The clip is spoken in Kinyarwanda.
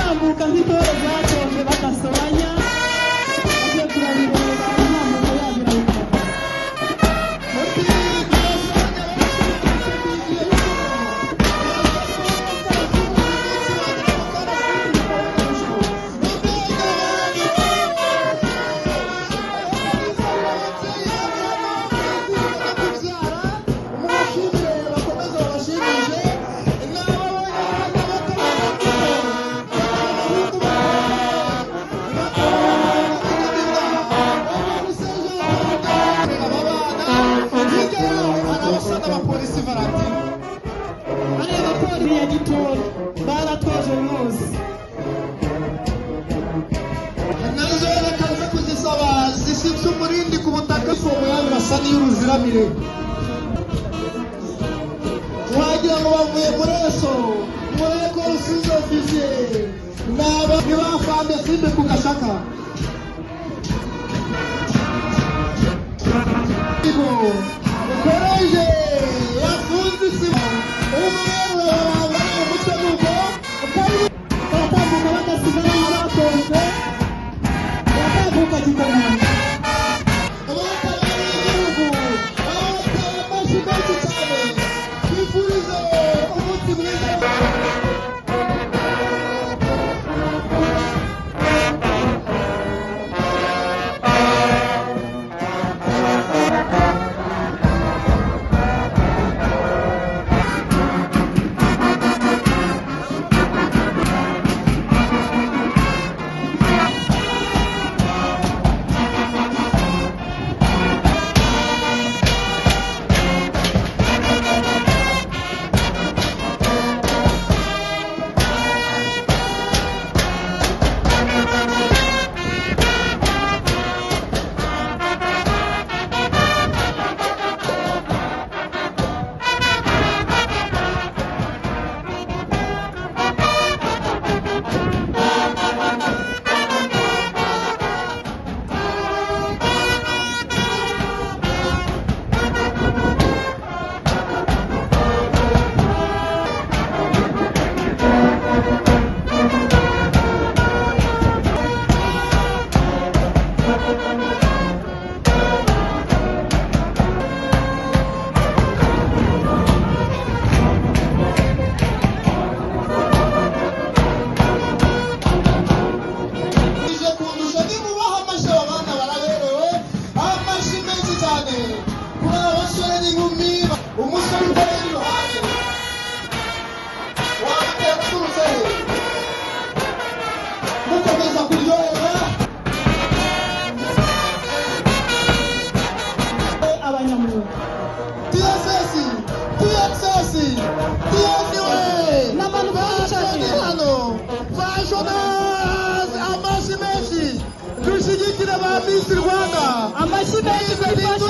Baratambuka nk'intore zatojwe badasobanya, bagiye turabireba intambuko yabo irabikora. Hariya abapolisi ya Gitore baratoje rwose. Nazo reka nze kuzisaba zishyitse umurindi ku butaka, ifomo yabo irasa n'iy'uruziramire, wagira ngo bavuye muri eso muri école sous-officier. Naba ntibafande simbe ku gashaka koleje yafunze isibo umweru wambaye umutwe nuko. Baratambuka badasigana nk'abatojwe, baratambuka gikomando. Abatabariye igihugu, abateye amashyi menshi cyane, twifurize umunsi mwiza. Ije kundusha nimubaha amashyi. Aba bana baraberewe, amashyi menshi cyane kuri aba basore n'inkumi. Umusore utari iruhande wamutera uturutse he? Mukomeza kuryoherwa. Abanyamwuga. TSS, TXS, TNW. N'abantu bicaye. Hano fashioners, amashyi menshi, dushyigikire ba Miss Rwanda. Amashyi menshi kuri.